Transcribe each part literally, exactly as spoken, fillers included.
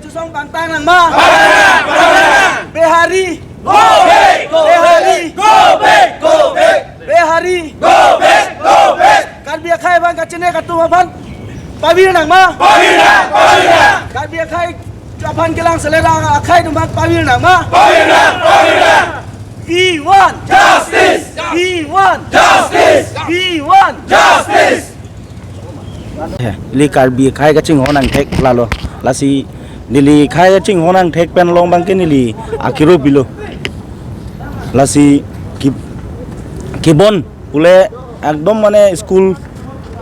Chusong pangtang nangma? Bihari. Go back, go Bihari. Back, go back, go back. Bihari. Go back, go back. Karbi akhai aphan kachini atum aphan pavir nangma? Pavir nang, pavir nang. Karbi akhai aphan kelang selet akhai atum aphan pavir nangma? Pavir nang, pavir nang. We want justice. We want justice. We want justice. Neli Karbi akhai kachinghon angthek lalo. Lasi neli akhai kachinghon angthek pen along abangke neli akiro pilo. Lasi ki, kibon pule ekdom mane school,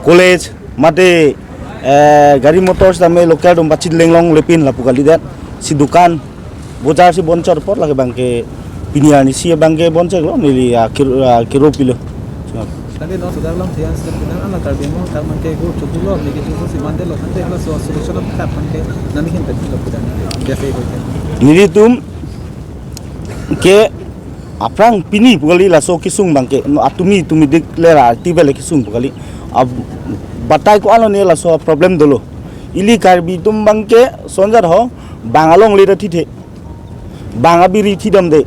college, mate, eh, gari motor sitame local atum pachit lenglongle pin lapu kalidet. Si dukan bojar si bon chot apot lake abangke pini arnisi abangke bon chotlo, neli akir-, akiro pilo. Tangte non sudar lam thian sudar pinang ala Karbi Anglong kar abangke go chukulo, neke chukulo si mandetlo, tangte halaso solution of kar abangke nangli ahin pen pilo pidang. Biasa iko ke. Nelitum ke aphrang pini pu kali laso kesung abangke, no atumi tumi dik lera ti bele kesung pu kali. Ab batai ko-an lo ne laso problem dolo. Ili Karbi atum abangke sonjat ho, bang alongle ta thithe. Bang abiri thidamde.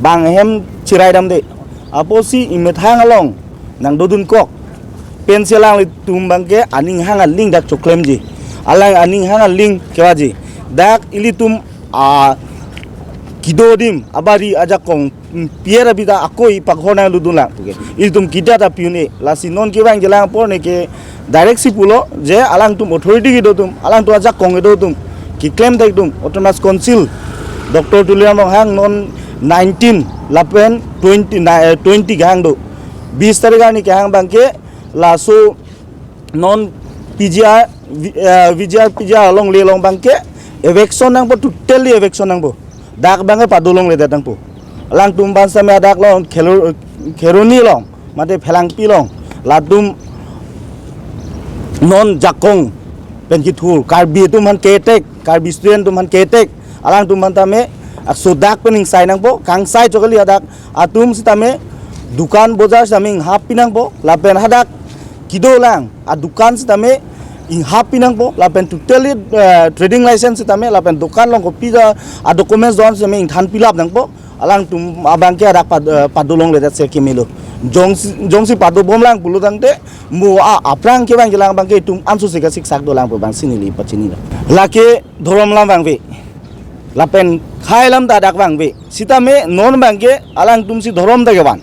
Bang ahem chiraidamde. Apotsi emethang along nangdodunkok pensi alanglitum abangke aning hang aling dak choklemji. Alang aning hang aling kevaji. Dak ilitum a kedo adim, abari ajakong, mm, pier abita akoi pakhor nangdodunlang puke. Ilitum kedo ta pi un-e, lasi non kevang jelang apor neke direct si pulo je alangtum authority kedo atum, alangtum ajakong kedo atum, keklem thek atum, Autonomous Council, Doctor Tuliram Ronghang non nineteen lapen twenty, na, eh, twenty kehang do. Bis tarik arni kehang abangke laso non P G R, V-, eh, V G R, P G R alongle along abangke eviction nangpo, totally eviction nangpo. Dak abangke padolongledet nangpo. Alangtum aphan sitame adak along Khelo-, Kheroni along, mate Phelangpi along, latum non jakong pen kethur, Karbi atum aphan ketek, Karbi student atum aphan ketek, alangtum aphan tame, ah, sodak pen ingsai nangpo, kangsai chokali hadak atum sitame dukan bojar sitame inghap pi nangpo, lapen hadak kedolang adukan sitame inghap pi nangpo, lapen totally, eh, trading license sitame, lapen dukan along kopi ja adocuments do-an sitame ingthan pilap nangpo, alangtum abangke adak pad-, eh, padolongledet si kemelo. Jongsi, jongsi padobomlang pulo tangte, mo a, aphrang kevang jelang abangke itum anso si kasiksak dolang pu abangsi neli pachinilo. Lake dhorom alam vangve. Lapen khei alam ta dak vangve. Sitame non abangke alangtum si dhorom ta kevan.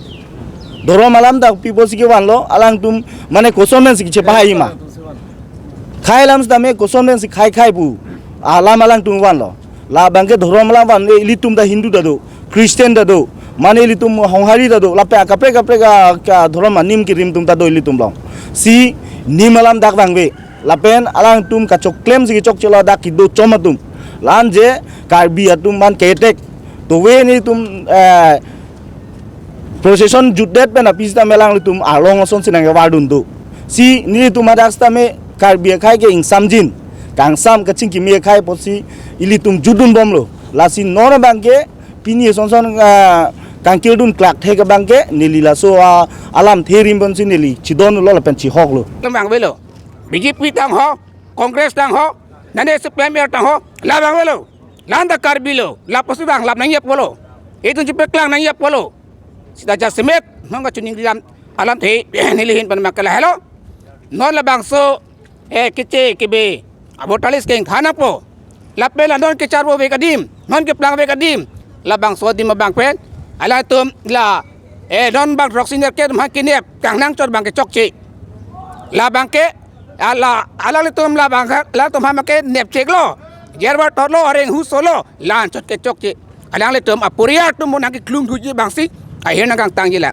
Dhorom alam ta pipo si kevanlo, alangtum mane koson pen si kechepahai ma. Khei alam sitame koson pen si khei khei pu alam alangtum vanlo. La abangke dhorom alam van, eh, ilitum ta Hindu ta do, Christian ta do, mane ilitum Honghari ta do, lapen akaprek kaprek a, ka dhorom anim kirim atum ta do ilitum along. Si nim alam dak vangve. Lapen alangtum kachoklem si kechokchelo dak kedo chom atum. La-an je Karbi atum aphan ketek. Towe nelitum, eh, procession jutdet pen aphi sitame alanglitum arlong ason si nangkevardun do. Si nelitum hadak sitame Karbi akhei ke ingsamjin, kangsam kachingkimi akhei apotsi ilitum jutdunbomlo. Lasi non abangke pini ason son, ah, kangkirdun klak thek abangke neli laso, ah, alamthe rim ponsi neli chidonlo lapen chihoklo. Tang vangvelo. B J P tang ho, Congress tang ho, nane C P I M tang ho, la vangvelo. La-an ta Karbi lo, lapusi vang lap nangji apotlo. Itum chepeklang nangji apotlo. Sita jasemet, non kachiningri alam, alamthe, neli ahin pen abangke lahelo. Non labangso, eh, keche kebe, abotalis keng thana po. Lapen la non kecharbo vek adim, non keplangvek adim. Labangso adim abang pen, alangtum la, eh, non bang throksi nerkep atum aphan kenep, kangnang chot abangke chokche. La abangke, ala, alanglitum la abang, alangtum aphan abangke nepcheklo. Jerbar thotlo, areng hu solo, la-an chot ke chokche. Alanglitum aporial atum mo nangkeklung thuji abangsi, ahir nangkangtangji la.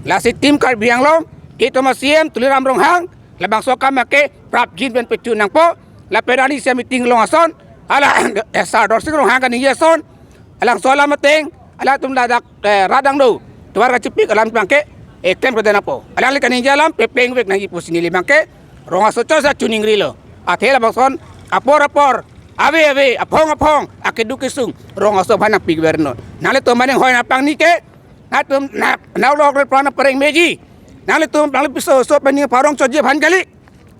Lasi Team Karbi Anglong, itum a-C E M Tuliram Ronghang, labangso akam abangke prapjin pen pechu nangpo, lapen arnisi a-meeting along ason, ala, eh, Sar Dorsing Ronghang kaningje ason, alangso alam ateng, alangtum ladak, eh, rat angno, tovar kachepik alam abangke, eh, klem kede nangpo. Alangli kaningje alam, peplengvek nangji pusi neli abangke, rong aso chot si chuningrilo. Athe labangson, apor apor, ave ave, aphong aphong, akeduk kesung, rong aso aphan nangpikvernon. Nanglitum mane hoi nangpangni ke, nangtum na, nang lok le pran pareng meji. Nanglitum, nangli piso so pen ning parong chotji aphan kali.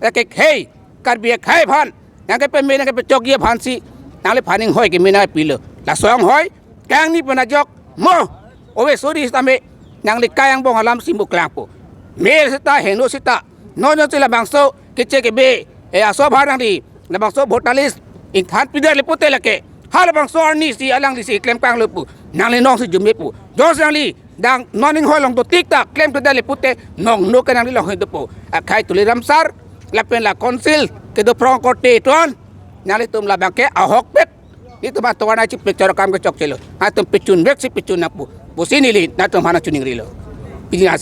Lake khei, Karbi akhei aphan, nangkepeme nangkepechokji aphansi, nangliphan inghoi kemena pilo. Laso anghoi kangni pen ajok mo ove suri sitame nangli kai angbong alam si muklangpo. Mel seta, heno seta, non non si labangso keche kebe, eh, aso bhar nangli labangso voter list ingthan pidetji pute lake, ha labangso arni si alangli si klem kanglo pu, nangli nong si jume pu. Jongsi nangli dang non inghoi along dotik ta klem kledetji pute nong no ke nangli long he dopo. Akhai Tuliram sir lapen la council kedo phrong korte ton, nanglitum labang ke ahokpet, netum atovar nangchipik chor akam ke chokchelo. Atum pechun vek si pechun nangpo pusi neli nangtumphan chiningrilo. Pini asi